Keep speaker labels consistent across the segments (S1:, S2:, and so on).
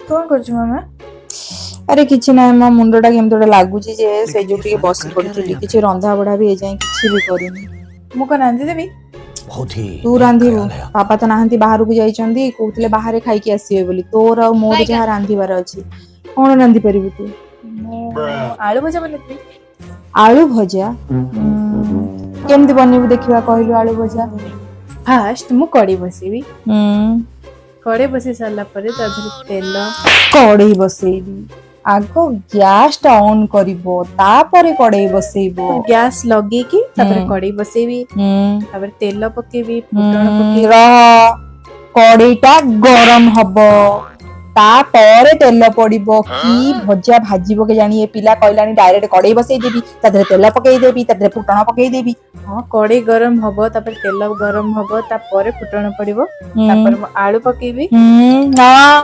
S1: କଣ କରୁଛୁ ମାମା?
S2: ଆରେ, କିଛି ନାହିଁ। ମୋ ମୁଣ୍ଡଟା କେମିତି ଗୋଟେ ଲାଗୁଛି ଯେ ସେଇ ଯୋଉ ଟିକେ ବସି ପଡିଥିଲି। କିଛି ରନ୍ଧା ବଢା ବି ଏଯାଏଁ କିଛି ବି କରିନି।
S1: ମୁଁ କଣ ରାନ୍ଧିଦେବି?
S3: बहुत ही
S2: ତୁ ରାନ୍ଧିବୁ? ବାପା ତ ନାହାନ୍ତି, ବାହାରକୁ ଯାଇଛନ୍ତି। କହୁଥିଲେ ବାହାରେ ଖାଇକି ଆସିବେ ବୋଲି। ତୋର ଆଉ ମୋର ଯାହା ରାନ୍ଧିବାର ଅଛି, କଣ ରାନ୍ଧି ପାରିବୁ ତୁ?
S1: ମୁଁ ଆଳୁ ଭଜା ବନେଇଦେବି।
S2: ଆଳୁ ଭଜା କେମିତି ବନେଇବୁ ଦେଖିବା, କହିଲୁ ଆଳୁ ଭଜା।
S1: ଫାଷ୍ଟ ମୁଁ କଡେଇ ବସେଇବି। କଡେଇ ବସେଇ ସାରିଲା ପରେ ତା ଦେହରେ ତେଲ
S2: କଡେଇ ବସେଇବି। ଆଗ ଗ୍ୟାସ ଟା ଅନ୍ କରିବ, ତାପରେ କଡେଇ ବସେଇବ।
S1: ଗ୍ୟାସ୍ ଲଗେଇକି ତାପରେ କଡେଇ ବସେଇବି। ତାପରେ ତେଲ ପକେଇବି, ଫୁଟଣ ପକେଇବି।
S2: ରହ, କଡେଇଟା ଗରମ ହବ, ତାପରେ ତେଲ ପଡିବ। କି ଭଜା ଭାଜିବ କେ ଜାଣି? ଏ ପିଲା କହିଲାଣି ଡାଇରେକ୍ଟ କଡେଇ ବସେଇଦେବି, ତା ଦେହରେ ତେଲ ପକେଇଦେବି, ତା ଦେହରେ ଫୁଟଣ ପକେଇଦେବି।
S1: ହଁ, କଡେଇ ଗରମ ହବ, ତାପରେ ତେଲ ଗରମ ହବ, ତାପରେ ଫୁଟଣ ପଡିବ। ତାପରେ ମୁଁ ଆଳୁ ପକେଇବି।
S2: ହଁ,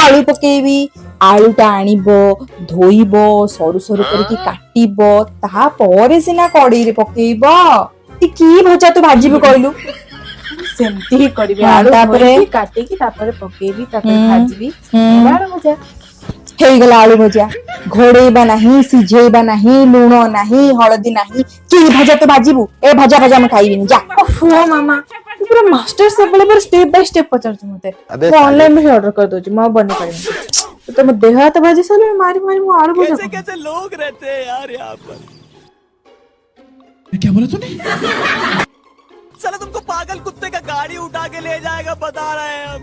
S2: ଆଳୁ ପକେଇବି। ଆଳୁଟା ଆଣିବ, ଧୋଇବ, ସରୁ ସରୁ କରିକି କାଟିବ, ତାପରେ ସିନା କଡେଇରେ ପକେଇବ। କି ଭଜା ତୁ ଭାଜିବୁ କହିଲୁ?
S1: ସେମିତି ହିଁ କରିବି।
S2: ହଁ,
S1: ଆଳୁ
S2: ତାପରେ?
S1: ଧୋଇକି କାଟିକି ତାପରେ ପକେଇବି, ତାପରେ ଭାଜିବି। ଆଳୁ ଭଜା।
S2: ହେଇଗଲା ଆଳୁ ଭଜା। ଘୋଡେଇବା ନାହିଁ, ସିଝେଇବା ନାହିଁ, ଲୁଣ ନାହିଁ, ହଳଦୀ ନାହିଁ, କି ଭଜା ତୁ ଭାଜିବୁ? ଏ ଭଜା ଭଜା ମୁଁ ଖାଇବିନି, ଯା।
S1: ଓହୋ ମାମା, ତୁ ପୁରା ମାଷ୍ଟର ସବୁବେଳେ ପୁରା ଷ୍ଟେପ ବାଇ ଷ୍ଟେପ ପଚାରୁଛୁ ମତେ।
S3: अबे
S1: ମୁଁ ଅନଲାଇନ ରୁ ଅର୍ଡର କରିଦଉଛି, ମୁଁ ଆଉ ବନେଇ ପାରିବିନି। ତୁ ତ ମୋ ଦେହ ହାତ ଭାଜି ସାରିଲୁଣି ମାରି ମାରି, ମୁଁ ଆଳୁ ଭଜା
S4: कैसे
S1: କଣ?
S4: कैसे लोग रहते हैं यार यहाँ पर।
S5: क्या बोला तूने?
S4: साला, तुमको पागल कुत्ते का गाड़ी उठा के ले जाएगा, बता रहे हैं हम।